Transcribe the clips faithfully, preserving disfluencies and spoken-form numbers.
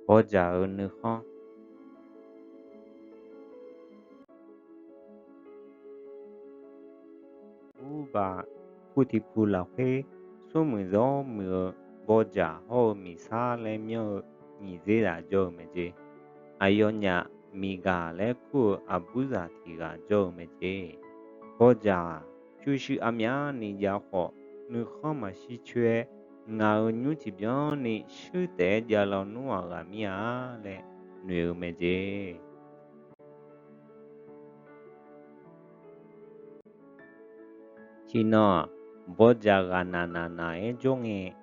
Bawdzaq-euq nuikhanr. Urbaq pu tiq pu lafkhoer, smrmuiq zawr muiq-eu bawdzaq hawr-eu miqsar laer myanr-eu nyiq dzer zaq jawr-eu mae jeq. Aqyawfnyaf miqgaq laer kur-eu aqburzaq tiq ghaq jawr-eu mae jeq. Bawdzaq-aq, pyurshuir aqmyavni jav khawf, nuikhanr maqshir coer-aer, ngaq-euq nymr tiqbyan ni shuir taef-aer jav lawnmr ghaq mir-a laer noeq-eu mae jeq. Tiqnan-aq, bawdzaq ghaqnaq naq naq-aer jawr ngae,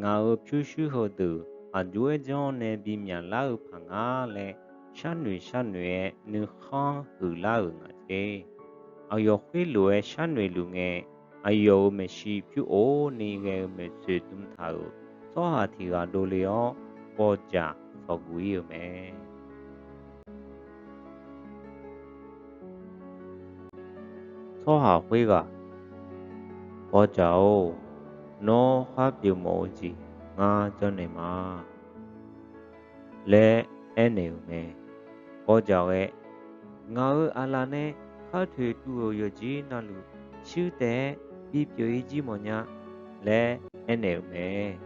ngaq-euq pyurshuir heudeuq aqjox-aer janr nae bimyaq lar-eu paq ngar laer, sharnoeq sharnoeq-aer nuikhanr huiqlar-euq nga jeq. Aqyawf khoerlof-aer sharnoeq luf ngae, aqyawf-euq maeqshi pyur or ni ghae-eu maeqtsoeq dm taq-euq tsawrhaq tiq ghaq dovle-awr, bawdzaq sawqguq ir-euq mae. Tsawrhaq khoerghaq, Bawdzaq-or, nawr khar pyeufmawf-eu jeq ngar janrnaeq ma laer aernaeq-euq mae. Bawdzaq ghae, ngaq-euq aqlaf nae khar toeqtuv-euq yawqjeq navluf shuir taef-aer bipyeuf-ir jir mawfnya laer aernaeq-euq mae.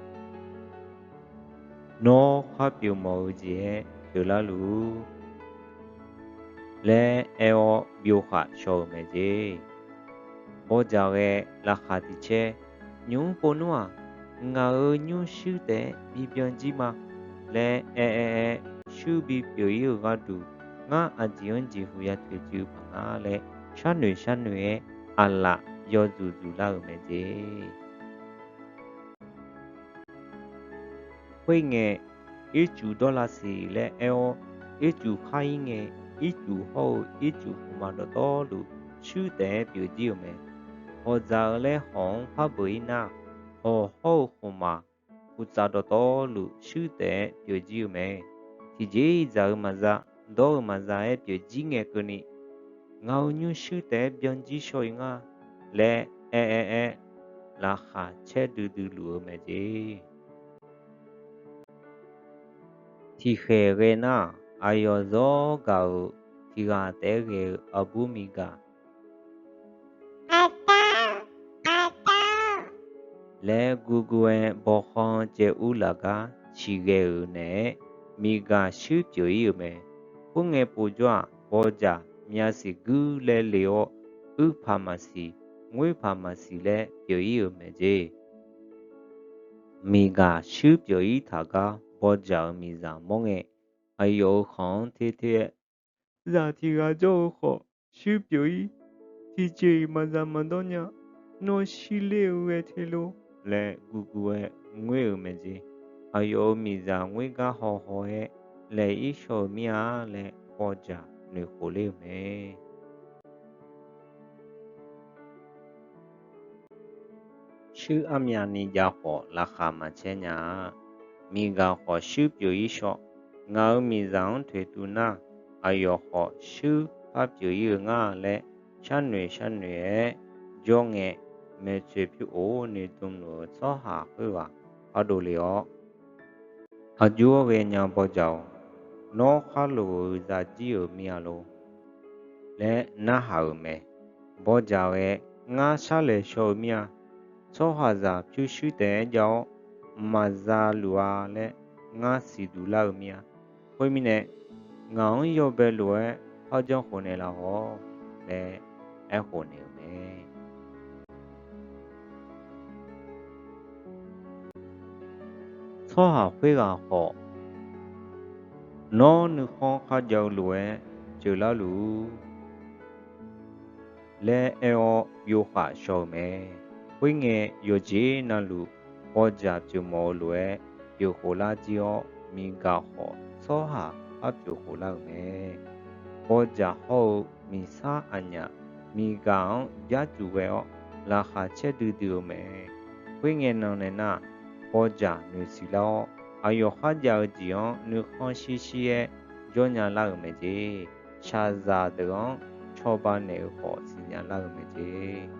Nawr khar pyeufmawf-eu jeq-aer pyeuflar luf-ur laer aer-awr byov khaq shaw-euq mae jeq. Bawdzaq ghae laqkhaq tiq caer, nymq-mr pov nmr-aq, ngaq-euq nymr shuir taef-aer bibyan jir ma laer aer aer aer, shuir bipyeuf-ir-euq gharduq, ngar aqjeq-anr jeqhuq ya toeqtuv paq ngar laer sharnoeq sharnoeq-aer aqlaf yawdzuq dzuq lar-euq mae jeq. Khoerngae, ircuf dawrlav siq laer aer-awr, ircuf khar ir ngae, ircuf hawr-eu ircuf khmqmaq dawqtawvluf shuir taef-aer pyeuf jir-euq mae. Hawqdzaq-eu laer hawq-anr par beuq-ir nar, hawq hawr-eu khmqmaq puqtsaf dawqtawvluf shuir taef-aer pyeuf jir-euq mae. Tiqjeq-iq dzaq-eu maqza, dawr-eu maqza-aer pyeuf jir ngae keuvni, ngaq-euq nymr shuir taef-aer byan jir shaw-ir nga laer aer aer aer, laqkhaq caer duidui luf-eu mae jeq. Tiqkhaeq ghae nar, aqyawf zawr gaq-euq tiq ghaq taef-aer ghae-eu aqbur miqgaq laer gurgur-aer bawkhanr caev ur laf gar ciqghae-euq naeq-aer, miqgaq shuir pyeuf-ir-euq mae. Khoerngae povjawr-aq, bawdzaq myavsiq guir laer le-awr, uirpaq maqsiq, ngoerpaq maqsiq laer pyeuf-ir-euq mae jeq. Miqgaq shuir pyeuf-ir taq gar bawdzaq-euq miqzaq mawr ngae, aqyawf-euq khanq-anr ter ter-aer, zaq tiq ghaq jawr-eu khawf shuir pyeuf-ir. Tiqjeq-iq maqza maqdawr nya. Nawr shir ler-eu ghae te lor laer gurgur-aer ngoer-euq mae jeq. Aqyawf-euq miqzaq ngoer gar haw haw-aer laeq-ir shaw-euq mir-a laer bawdzaq noeqkhof ler-euq mae. Shuir armyavni jav khawf laqkhaq maqcaer nya-a. Miqgaq khawf shuir pyeuf-ir shaw. Ngaq-euq miqzaq-anr toeqtuv nar, aqyawf khawf shuir par pyeuf-ir-eu ngar laer sharnoeq sharnoeq-aer jawr ngae, maeqtsoeq pyur or ni dm luf-eu tsawrhaq khoerghaq pardov le-awr, Aqjox-aer ghaenya bawdzaq-awq. Nawr khar loq-eu zajir-euq mir-a lor laer narhaq-euq mae. Bawdzaq ghae, ngar sharlaeq shaw-eu mir-a. Tsawrhaqzaq pyurshuir taef-aer jav-awr maqza luf-a laer ngar siqduq lar-eu mir-a. Khoermirnae, ngaq-anr yawbae lof-aer par janrkhof naeqlaf-awq laer aerkhof naeq-euq mae. Tsawrhaq khoerghaq khawf, Nawr nuikhanr kharjav-eu lof-aer pyeuflar luf-ur laer aer-awr byov khaq shaw-eu mae. Khoerngae, yawqjeq navluf bawdzaq pyeufmawf-eu lof-aer pyeuf khof lar jir-awr, miqgaq khawf tsawrhaq par pyeuf khof lar-euq mae. Bawdzaq hawr-eu miqsar aqnyaf miqgaq-anr byar cuf ghae-awr, laqkhaq caer duidui-eu mae. Khoerngae nan nae nar, bawdzaq noeqsiq lar-awr, aqyawf kharjav-eu jeq-anr nuikhanr shir shir-aer jawrnya lar-euq mae jeq. Shaqzaq deuq-anr cawba naeq-eu khawf siqnya lar-euq mae jeq.